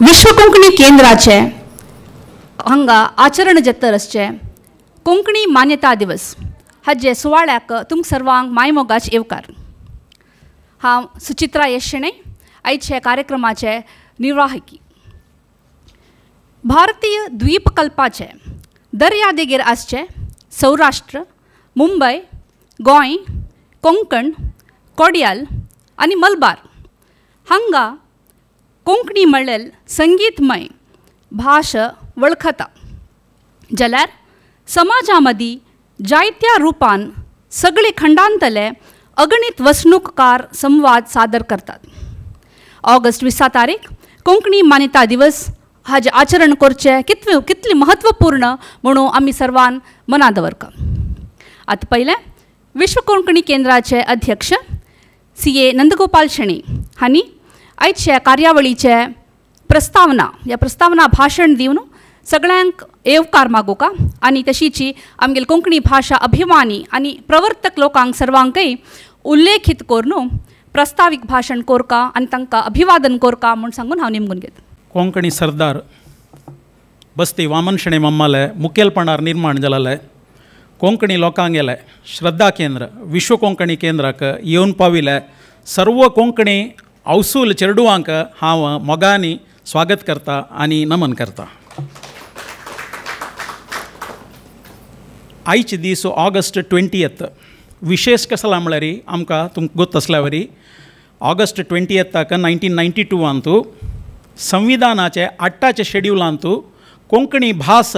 विश्व कोंकणी केंद्राचे हांगा आचरण जत्तर आसचे कोंकणी मान्यता दिवस हाजे सुवाळ्याक तुमकां सर्वांक मायमोगाच येवकार. हांव सुचित्रा यश शेणै, आयचे कार्यक्रमाचे निर्वाहकी. भारतीय द्वीपकल्पाचे दर्यादेगेर आसचे सौराष्ट्र, मुंबय, गोंय, कोंकण, कोडियाल आनी मलबार हांगा कोंकणी म्हणल्यार संगीतमय भाश वळखता, जाल्यार समाजा मदीं जायत्या रुपान सगळे खंडांतले अगणीत वसणूककार संवाद सादर करतात. ऑगस्ट 20 तारीख कोंकणी मान्यता दिवस हाजें आचरण करचें कितले कितलें म्हत्वपूर्ण म्हणून आमी सर्वान मना दवरका. आतां पयलें विश्व कोंकणी केंद्राचे अध्यक्ष CA Nandgopal Shenoy हांणी आयच्या कार्यावळीचे प्रस्तावना ह्या प्रस्तावना भाशण दिवन सगळ्यांक येवकार मागोका आनी तशीची आमगेली कोंकणी भाशा अभिमानी आनी प्रवर्तक लोकांक सर्वांकय उल्लेखीत करून प्रस्तावीक भाशण कोरका आनी तांकां अभिवादन कोरका म्हूण सांगून हांव निमगून घेता. कोंकणी सरदार बस्ती वामन शेणै मम्माले मुखेलपणार निर्माण जालेले कोंकणी लोकांगेले श्रद्धा केंद्र विश्व कोंकणी केंद्राक येवन पाविले सर्व कोंकणी अवसूल चेरडुवांक हांव मोगांनी स्वागत करता आनी नमन करता. आयचे दीस ऑगस्ट 20 विशेष कसला म्हळ्यार आमकां तुमकां गोत आसल्या वरी ऑगस्ट 20 1992 संविधानाचे 8 शेड्युलांतू कोंकणी भास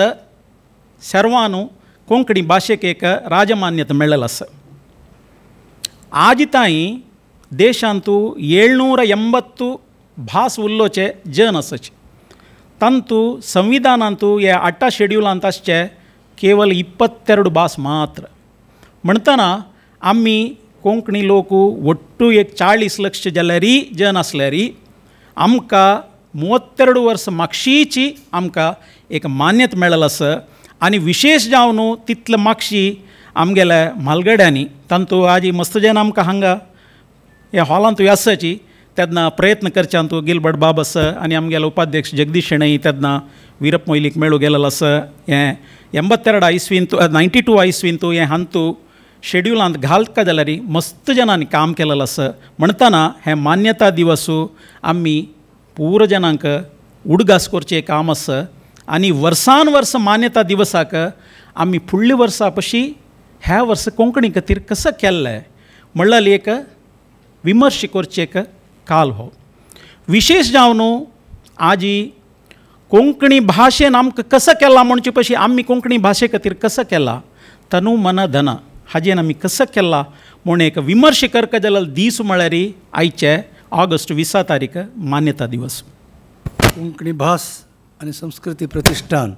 सर्वानू कोंकणी भाशेक एक राजमान्यता मेळ्ळेल आसा. आज ताई देशांतू 780 भास उल्लोचे जन आसाचे, तांतू संविधानांतू ह्या 8 शेड्युलांत आसचे केवल 22 भास मात्र. म्हणटना आमी कोंकणी लोक ಒಟ್ಟು एक 40 लक्ष जाल्यारी जन आसल्यारी आमकां 32 वर्स मागशीची आमकां एक मान्यता मेळ्ळेल आसा. आनी विशेष जावन तितले मागशी आमगेल्या म्हालगड्यांनी तांतू आजी मस्त जन आमकां हांगा ह्या हॉलांतू आसाची तेन्ना प्रयत्न करच्यांतू गिलबर्ट बाब आसा आनी आमगेले उपाध्यक्ष जगदीश शेणै तेन्ना वीरप्प मोयलीक मेळूं गेलेलो आसा. हें 82 इस्वींतू 92 इस्वींतू हें हांतू शेड्युलांत घालता जाल्यार मस्त जनांनी काम केलेलें आसा. म्हणटना हें मान्यता दिवसू आमी पूर जनांक उडगास करचें काम आसा आनी वर्सान वर्स मान्यता दिवसाक आमी फुडल्या वर्सा पशी ह्या वर्सा कोंकणी खातीर कसो केल्लें म्हणल्यार एक विमर्श करचें एक काल हो. विशेष जावन आजी कोंकणी भाशेन आमकां कसो केला म्हणचे पशी आमी कोंकणी भाशे खातीर कसो केला तनु मन धन हाजेन आमी कसो केला म्हूण एक विमर्श करका जाल्यार दीस म्हळ्यार आयचे ऑगस्ट 20 तारीख मान्यता दिवस. कोंकणी भास आनी संस्कृती प्रतिष्ठान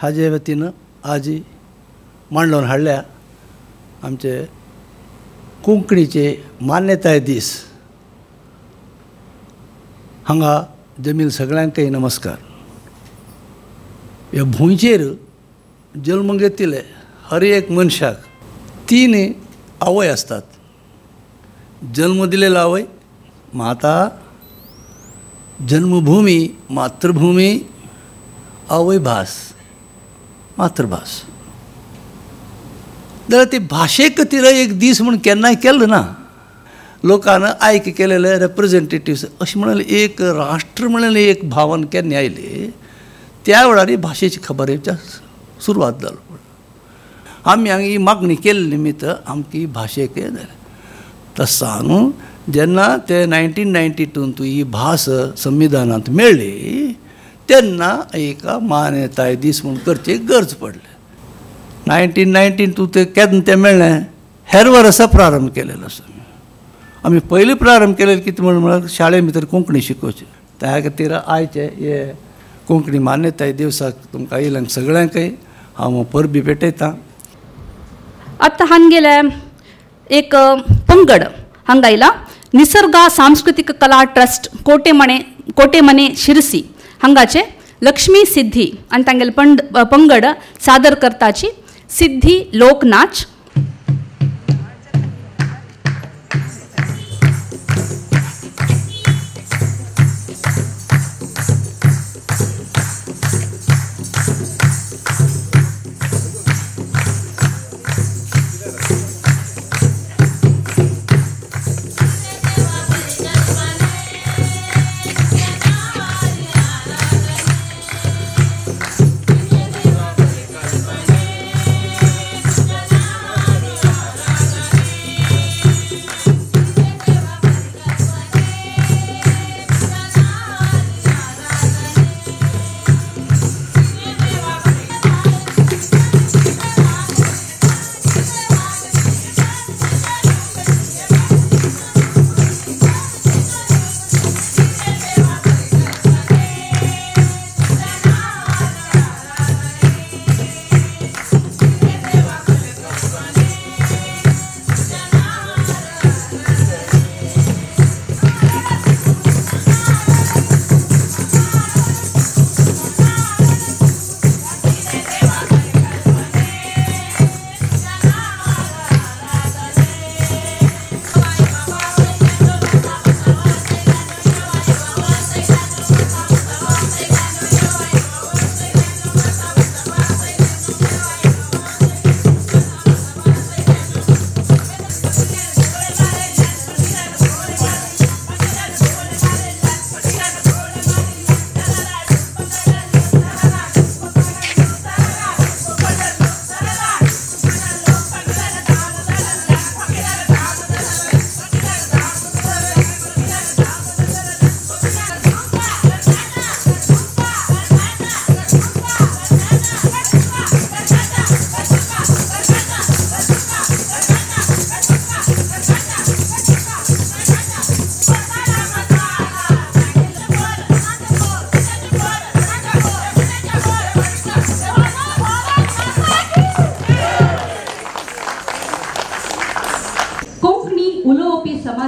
हाजे वतीन आजी मांडून हाडल्या आमचे कोंकणीचे मान्यताय दीस. हांगा जमील सगळ्यांकय नमस्कार. ह्या भुंयचेर जल्म घेतिल्ले हर एक मनशाक 3 आवय आसतात. जल्म दिलेलो आवय माता, जन्मभूमी मातृभूमी, आवय भास मातृभास. जाल्यार ती भाशे खातीर एक दीस म्हूण केन्नाय केलो ना. लोकान आयक केलेले रेप्रेजेंटेटिव्स अशें म्हणलें एक राष्ट्र म्हणलें एक भावन केन्ना आयली त्या वेळार भाशेची खबर येवच्या सुरवात जालो. आमी हांगा ही मागणी केल्ली निमित्त आमची भाशेक जालें. तसां न्हू जेन्ना ते 1992 ही भास संविधानांत मेळ्ळी तेन्ना एका मान्यताय दीस म्हूण करची गरज पडली. 1992 ते केन्ना तें मेळ्ळें हेर वर्सा प्रारंभ केलेलो आसा. आमी पयलीं प्रारंभ केलें कितें म्हण म्हळ्यार शाळे भितर कोंकणी शिकोवची. त्या खातीर आयचे हे कोंकणी मान्यताय दिवसाक तुमकां आयिल्ल्यांक सगळ्यांकय हांव परबी भेटयतां. आतां हांगेलें एक पंगड हांगा आयला निसर्गा सांस्कृतीक कला ट्रस्ट कोटेमने शिरसी हांगाचे लक्ष्मी सिद्धी आनी तांगेले पंगड सादर करताची सिद्धी लोकनाच.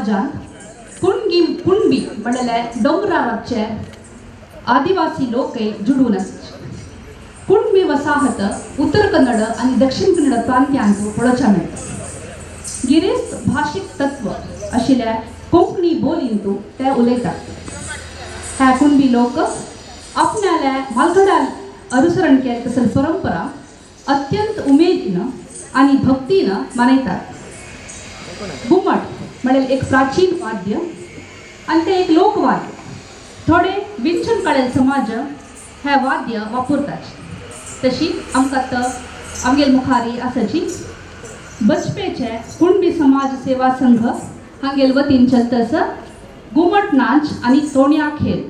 समाजान कुणगी कुणबी म्हणल्यार दोंगरावरचे आदिवासी लोकय जुडून आसचे. कुणबी वसाहत उत्तर कन्नड आनी दक्षिण कन्नड प्रांत्यांत पळोवच्या मेळटा. गिरेस्त भाशीक तत्व आशिल्ल्या कोंकणी बोलींतू ते उलयतात. ह्या कुणबी लोक आपणाल्या मालगडा अनुसरण केले तसली परंपरा अत्यंत उमेदीन आनी भक्तीन मनयतात. घुमट म्हणल्यार एक प्राचीन वाद्य आनी तें एक लोकवाद्य. थोडे विंचून काडलेले समाज हे वाद्य वापरतात. तशी आमकां तर आमगेले मुखारी आसाची बजपेचे कुणबी समाज सेवा संघ हांगेले वतीन चलता आसा घुमट नाच आनी तोणया खेळ.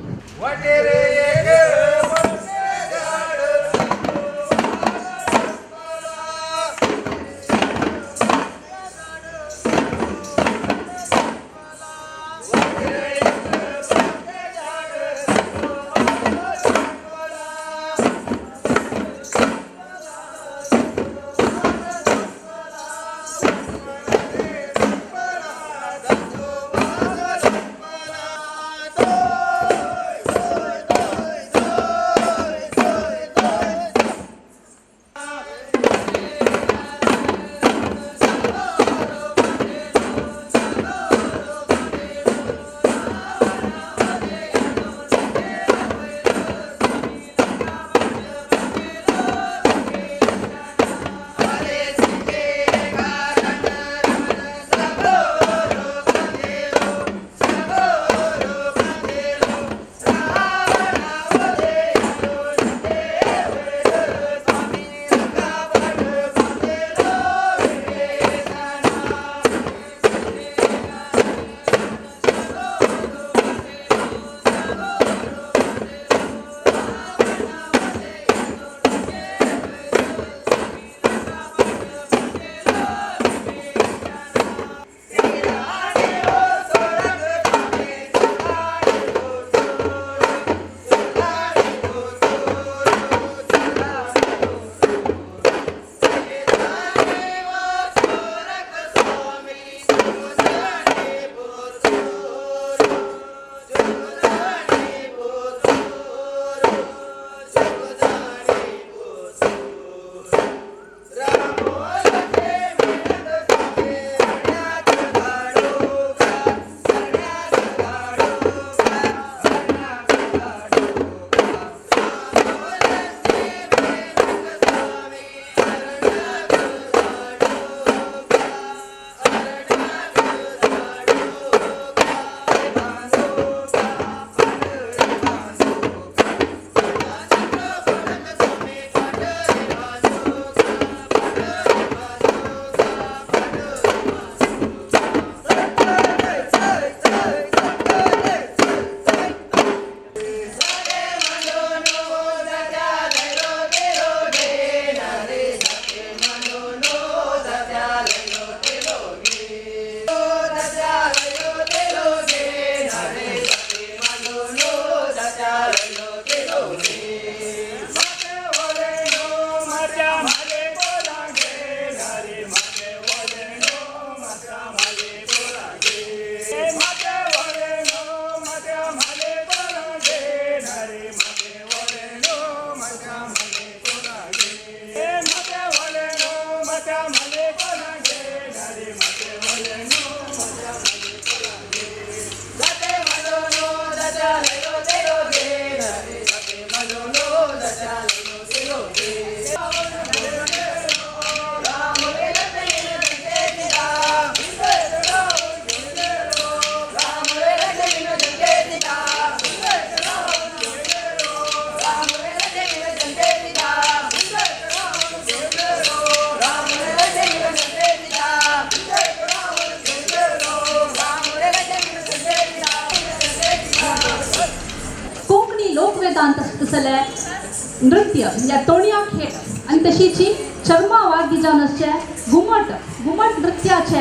नृत्य म्हणजे तोणया खेळ आनी तशीची चर्मा वाद्य जावन आसचे घुमट घुमट नृत्याचे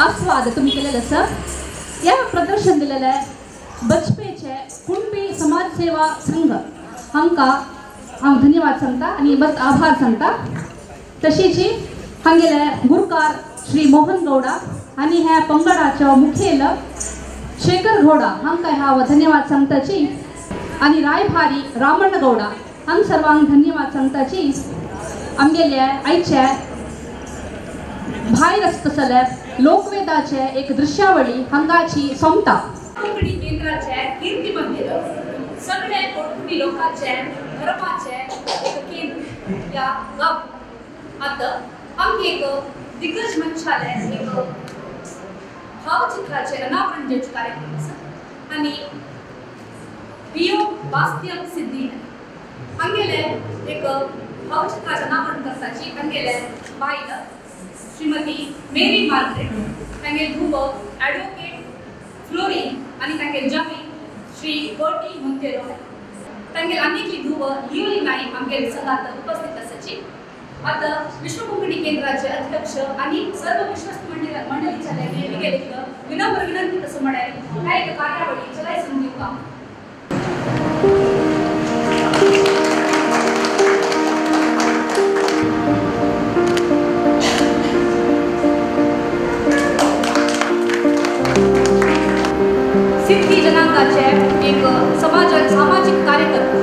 आस्वाद तुमी केलेले आसा. हे प्रदर्शन दिलेले बजपेचे कुणबी समाज सेवा संघ हांकां हांव धन्यवाद सांगता आनी बस आभार सांगता. तशीची हांगेले गुरकार श्री मोहन गौडा आनी ह्या पंगडाचो मुखेल शेखर गौडा हांकां हांव धन्यवाद सांगताची आनी रायभारी रामण्ण गौडा हांग सर्वांक धन्यवाद सांगताची. आमगेल्या आयचे भायर आसतले लोकवेदाचे एक दृश्यावळी हांगाची सोमता. कोंकणी केंद्राचे कीर्ती मंदिर सगळे कोंकणी लोकांचे धर्माचे एक केंद्र या गांव. आतां आमकां एक दिग्गज मनशाले एक भावचित्राचे अनावरण जावचे कार्यक्रम आसा आनी दियोग बास्तियम सिद्धी हांगेले एक भावचित्राचे अनावरण करपाची हांगेले बायल श्रीमती मेरी मार्गरेट, तांगेले धुव ॲडव्होकेट फ्लोरीन आनी तांगेले जामी श्री बर्टी मोंतेरो, तांगेले आनीकली धुव लियोली नाईक आमगेले संघात उपस्थित आसाची. आतां विश्व कोंकणी केंद्राचे अध्यक्ष आनी सर्व विश्वस्त मंडळीच्या गेले विनम्र विनंती तसं म्हळ्यार ह्या एक कार्यावळी चलाय दिवका. सिद्धी जनांगाचे एक समाज सामाजिक कार्यकर्ते.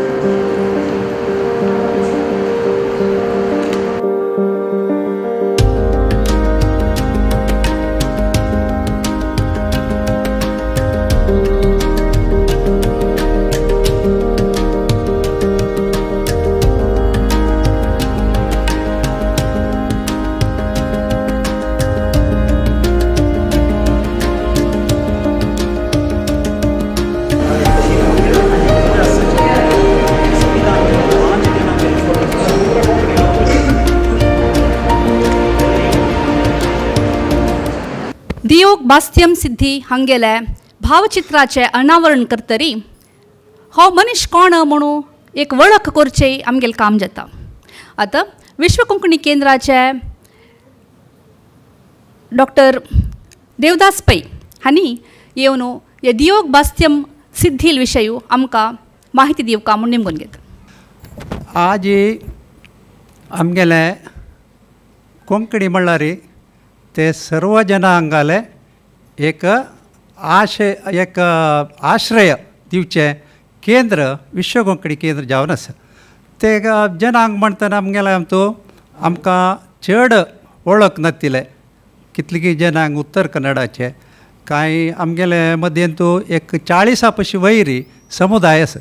दियोग बास्त्यम सिद्धी हांगेले भावचित्राचे अनावरण करतरी हो मनीस कोण म्हणून एक वळख करचे आमगेलें काम जाता. आतां विश्व कोंकणी केंद्राचे डॉक्टर देवदास पै हांणी येवन हे दियोग बास्त्यम सिद्धील विशय आमकां माहिती दिवका म्हूण नेमून घेता. आज आमगेले कोंकणी म्हणल्यार ते सर्व जनांगाले एक आशय एक आश्रय दिवचें केंद्र विश्व कोंकणी केंद्र जावन आसा. ते जनांग म्हणटना आमगेले आमचो आमकां चड वळख नातिल्ले कितले जनांग उत्तर कन्नडाचे कांय आमगेले मदेंतू एक 40 पशी वयरी समुदाय आसा.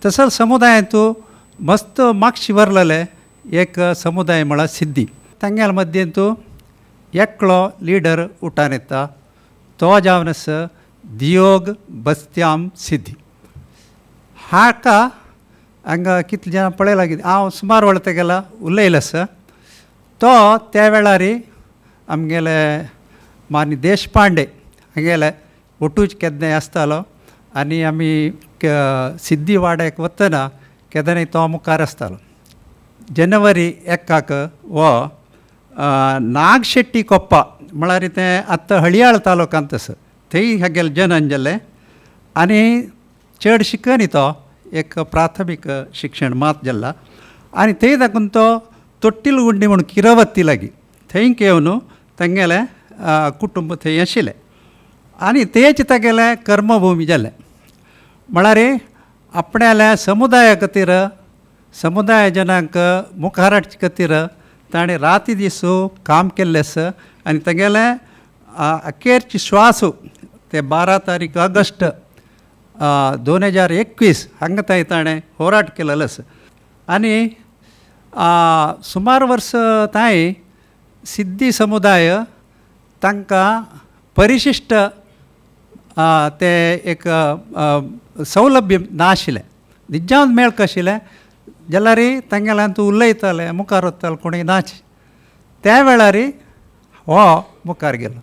तसोच समुदायांतू मस्त मागशी वरलेले एक समुदाय म्हळ्यार सिद्धी. तांगेले मदेंतू एकलो लिडर उठान येता तो जावन आसा दियोग बस्त्याम सिद्धी. हाका हांगा कितले जाणां पळयला कितें हांव सुमार वेळ तेगेला उलयलो आसा. तो त्या वेळार आमगेले मान्य देशपांडे हांगेले ओटूच केन्नाय आसतालो आनी आमी सिद्धी वाड्याक वतना केन्नाय तो मुखार आसतालो. जनवरी 1 हो नागशेट्टी कोप्पा म्हळ्यार तें आतां हळियाळ तालुक्यांत आसा थंय हागेलें जनन जालें आनी चड शिकनी तो एक प्राथमीक शिक्षण मात जाल्ला आनी थंय दाखून तो तोट्टील गुंडी म्हणून किरवत्ती लागीं थंय येवन तांगेलें कुटुंब थंय आशिल्लें आनी तेच तागेलें कर्मभुमी जालें. म्हळ्यार आपणाल्या समुदाया खातीर समुदाय जनांक मुखार हाडचे खातीर ताणें राती दीस काम केल्लें आसा आनी तागेलें अखेरची श्वास ते 12 तारीख ऑगस्ट 2021 हांगा थंय ताणें होराट केलेलो आसा. आनी सुमार वर्स थंय सिद्धी समुदाय तांकां परिशिश्ट ते एक सौलभ्य नाशिल्लें निजान मेळक आशिल्लें जाल्यार तांगेल्यान तूं उलयताले मुखार वताले कोणूय नाच. त्या वेळार हो मुखार गेलो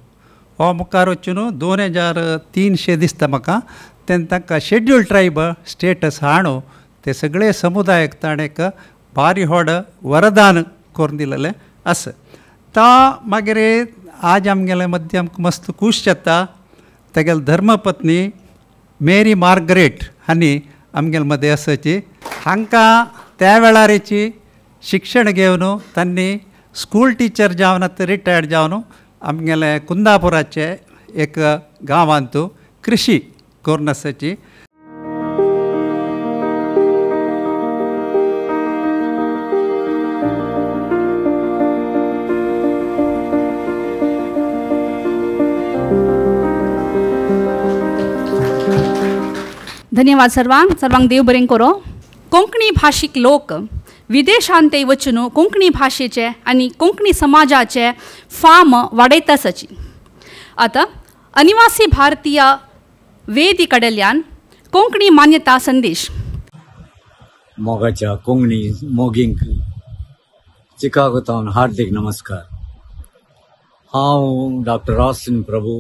हो मुखार वचून 2003 दिसता म्हाका तेन्ना तांकां शेड्यूल ट्रायब स्टेटस हाणू ते सगळे समुदायाक ताणें एक भारी व्हड वरदान करून दिलेलें आसा. तो मागीर आज आमगेले मद्दे आमकां मस्त खूश जाता तागेले धर्मपत्नी मेरी मार्गरेट हांणी आमगेले मदें आसाची. हांकां त्या वेळारीची शिक्षण घेवन तांणी स्कूल टिचर जावन आतां रिटायर्ड जावन आमगेले कुंदापुराचे एक गांवांतू कृषी करून आसाची. धन्यवाद सर्वांक, सर्वांक देव बरें करो. कोंकणी भाशीक लोक विदेशांत ते वचून कोंकणी भाशेचे आनी कोंकणी समाजाचे फाम वाडयता आसाची. आतां अनिवासी भारतीय वेदी कडल्यान कोंकणी मान्यता संदेश. मोगाच्या कोंकणी मोगींक चिकागो तावन हार्दिक नमस्कार. हांव डॉक्टर ऑस्टिन प्रभू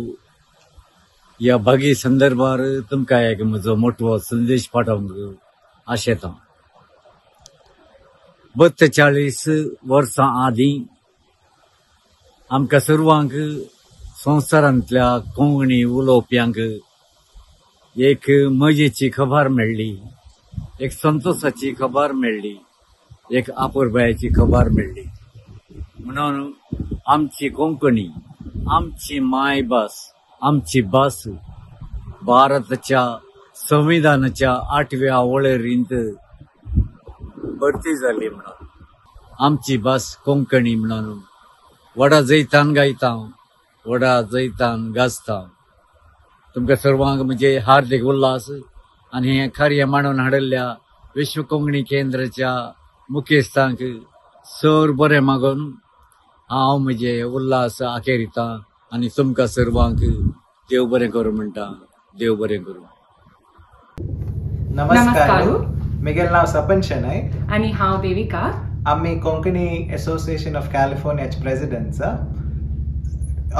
ह्या बागी संदर्भार तुमकां एक म्हजो मोटवो संदेश पाठोवंक आशेता. 42 वर्सां आदीं आमकां सर्वांक संवसारांतल्या कोंकणी उलोवप्यांक एक मजेची खबर मेळ्ळी, एक संतोषाची खबर मेळ्ळी, एक आपुरबायेची खबर मेळ्ळी. म्हणून आमची कोंकणी, आमची मायभास, आमची भास भारताच्या संविधानाच्या 8व्या वळेरींत भरती जाली. म्हणून आमची भास कोंकणी म्हणून वडा जैतान गायता, वडा जैतान गाजता. तुमकां सर्वांक म्हणजे हार्दिक उल्हास आनी हें कार्य मांडून हाडिल्ल्या विश्व कोंकणी केंद्राच्या मुखेस्तांक सर बरें मागून हांव म्हजे उल्हास आखेरिता आनी तुमकां सर्वांक देव बरें करूं म्हणटा. देव बरें करूं. नमस्कार, मिगेल नांव सपन शेणै आनी हांव देविका. आमी कोंकणी एसोसिएशन ऑफ कॅलिफोर्नियाचे प्रेसिडेंट.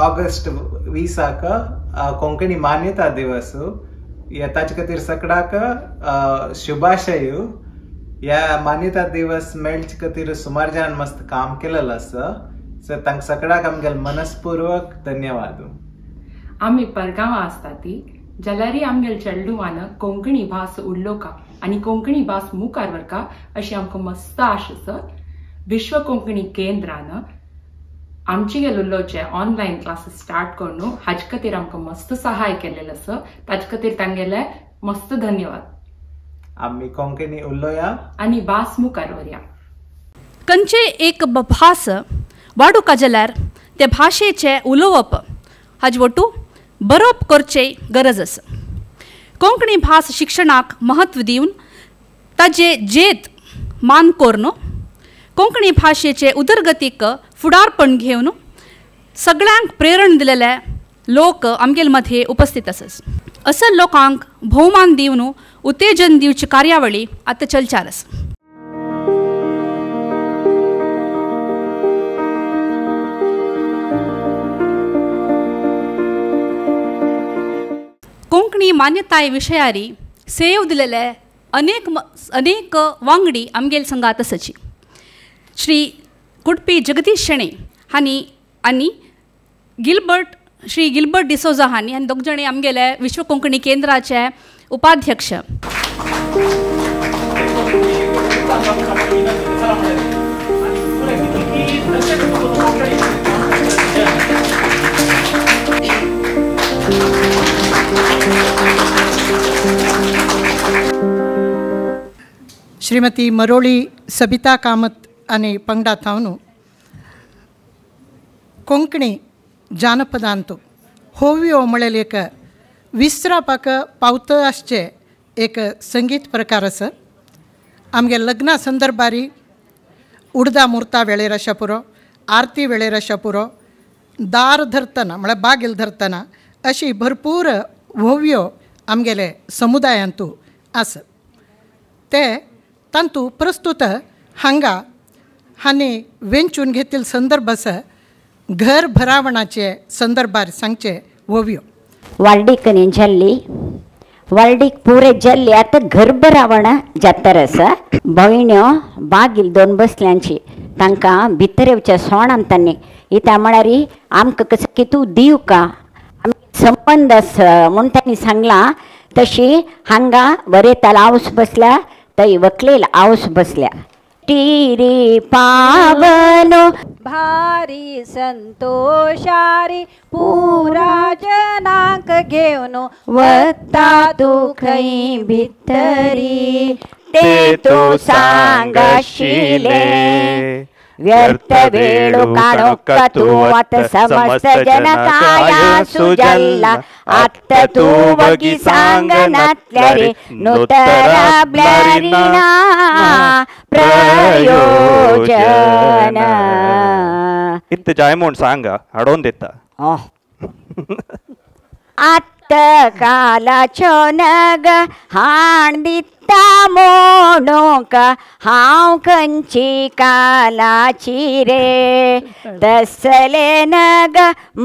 ऑगस्ट 20 कोंकणी मान्यता दिवस, ताचे खातीर सगळ्याक शुभाशय. ह्या मान्यता दिवस मेळचे खातीर सुमार जाणांनी मस्त काम केलेलें आसा, सो तांकां सगळ्याक आमगेले मनस्पूर्वक धन्यवाद. आमी परगांवां आसता ती जाल्यारय आमगेले चेडवान कोंकणी भास उलोवका आनी कोंकणी भास मुखार व्हरका अशी आमकां मस्त आश आसा. विश्व कोंकणी केंद्रान आमचे गेल्लोचे ऑनलायन क्लासीस स्टार्ट करून हाजे खातीर आमकां मस्त सहाय केल्लें आसा, ताजे खातीर तांगेले मस्त धन्यवाद. आमी कोंकणी उलोवया आनी भास मुखार व्हरया. खंयचे एक भास वाडूका जाल्यार ते भाशेचें उलोवप हाजे वटू बरोवप करचे गरज आसा. कोंकणी भास शिक्षणाक म्हत्व दिवन ताजे जेत मान करून कोंकणी भाशेचे उदरगतीक फुडारपण घेवन सगळ्यांक प्रेरण दिलेले लोक आमगेले मदें उपस्थित आसात. असं लोकांक भोवमान दिवन उत्तेजन दिवची कार्यावळी आतां चलचार आसा. कोंकणी मान्यताय विशयारी सेव दिलेले अनेक अनेक वांगडी आमगेल संगात आसाची. श्री कुडपी जगदीश शेणै हांणी आनी श्री गिलबर्ट डिसोजा हांणी आनी दोग जाणी आमगेले विश्व कोंकणी केंद्राचे उपाध्यक्ष. श्रीमती मरोळी सबिता कामत आनी पंगडा थावन कोंकणी जानपदांतु होवयो म्हळें एक विसरापाक पावत आसचें एक संगीत प्रकार आसा. आमगे लग्ना संदर्भारी उडदा मुर्ता वेळेर आशा पुरो, आरती वेळेर आशा पुरो, दार धरतना म्हळ्यार बागेल धरतना अशी भरपूर होवयो आमगेले समुदायांतू आसा. ते तांतू प्रस्तुत हांगा हांणी वेंचून घेतिल्लो संदर्भ आसा घर भरावणाचे संदर्भार सांगचे होवयो. वार्डीक न्ही जाल्ली, वार्डीक पुरे जाल्ली आतां घर भरावण जात्रा आसा. भयण्यो बागील दोन बसल्यांची तांकां भितर येवच्या सोणान तांणी इता म्हळ्यार आमकां कसो की तूं दिव का आमी संबंद आसा म्हूण तांणी सांगलां. तशी हांगा वरेताल आवस बसल्या, थंय वकलेल आवस बसल्या. टिरी पावनो भारी संतोषारी पुरा जनांक घेवन वता तूं खंय भितरी ते तूं सांगशिले व्यर्थ वेळू काडूंक तूं आतां समस्त जनकाया सुजल्ला आतां तूं वगी सांगनातल्या रे नुतरा ब्लॅरी ना प्रयोजन. इत्त जाय म्हूण सांगा हाडोवन दिता. आतां कालाचो नग हाण दिता म्हणूंक हांव खंयची कालाची रे तसले नग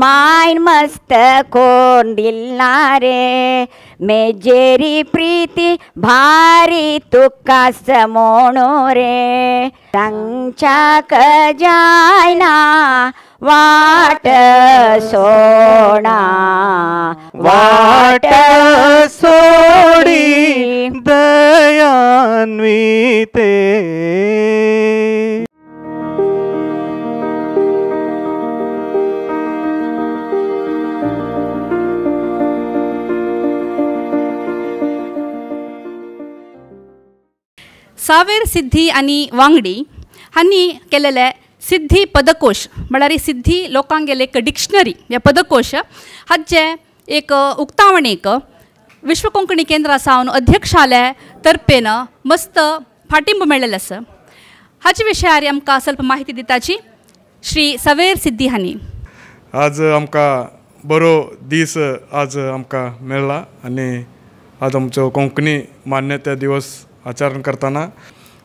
मायन मस्त कोण दिलना रे मेजेरी प्रीती भारी तुका समोणू रे सांगच्याक जायना वाट सोडा वाट सोडी दयान्विते. सावेर सिद्धी आनी वांगडी हांणी केलेले सिद्धी पदकोश म्हळ्यार सिद्धी लोकांगेले एक डिक्शनरी या पदकोश हाचें एक उक्तावणेक विश्व कोंकणी केंद्रा सावन अध्यक्षाले तर्फेन मस्त फाटिंब मेळ्ळेलें आसा. हाचे विशयार आमकां स्वल्प माहिती दिताची श्री सवेर सिद्धी हांणी. आज आमकां बरो दीस आज आमकां मेळ्ळा आनी आज आमचो कोंकणी मान्यता दिवस आचरण करतना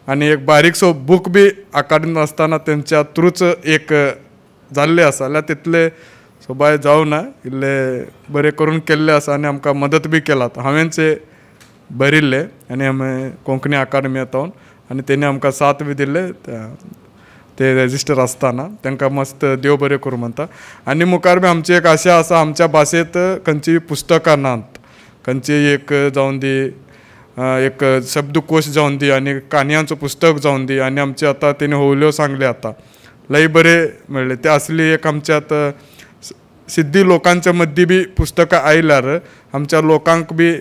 आनी एक बारीकसो बूक बी अकादमी आसतना तेंच्या थ्रूच एक जाल्लें आसा जाल्यार तितले सोबाय जावना इल्ले बरें करून केल्लें आसा आनी आमकां मदत बी केलात. हांवेंच बरयिल्लें आनी आमी कोंकणी अकादमी येता आनी तेणी आमकां साथ बी दिल्ले ते रेजिस्टर आसतना तांकां मस्त देव बरें करूं म्हणटा. आनी मुखार बी आमची एक आशा आसा आमच्या भाशेंत खंयचीय पुस्तकां नात खंयची एक जावन दी एक शब्दकोश जावन दी आनी काणयांचो पुस्तक जावन दी आनी आमचे आतां तेणी होवल्यो सांगले आतां लय बरें मेळ्ळें ते असली एक आमच्या आतां सिद्धी लोकांच्या मदीं बी पुस्तकां आयल्यार आमच्या लोकांक बी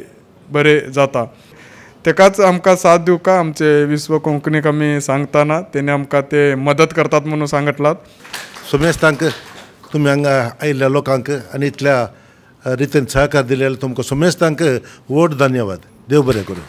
बरें जाता. तेकाच आमकां साथ दिवका आमचे विश्व कोंकणीक आमी सांगतना तेणी आमकां ते मदत करतात म्हणून सांगतलात. सुमेस्तांक तुमी हांगा आयिल्ल्या लोकांक आनी इतल्या रितीन सहकार दिलेल्या तुमकां सुमेस्तांक व्हड धन्यवाद. देव बरें करूं.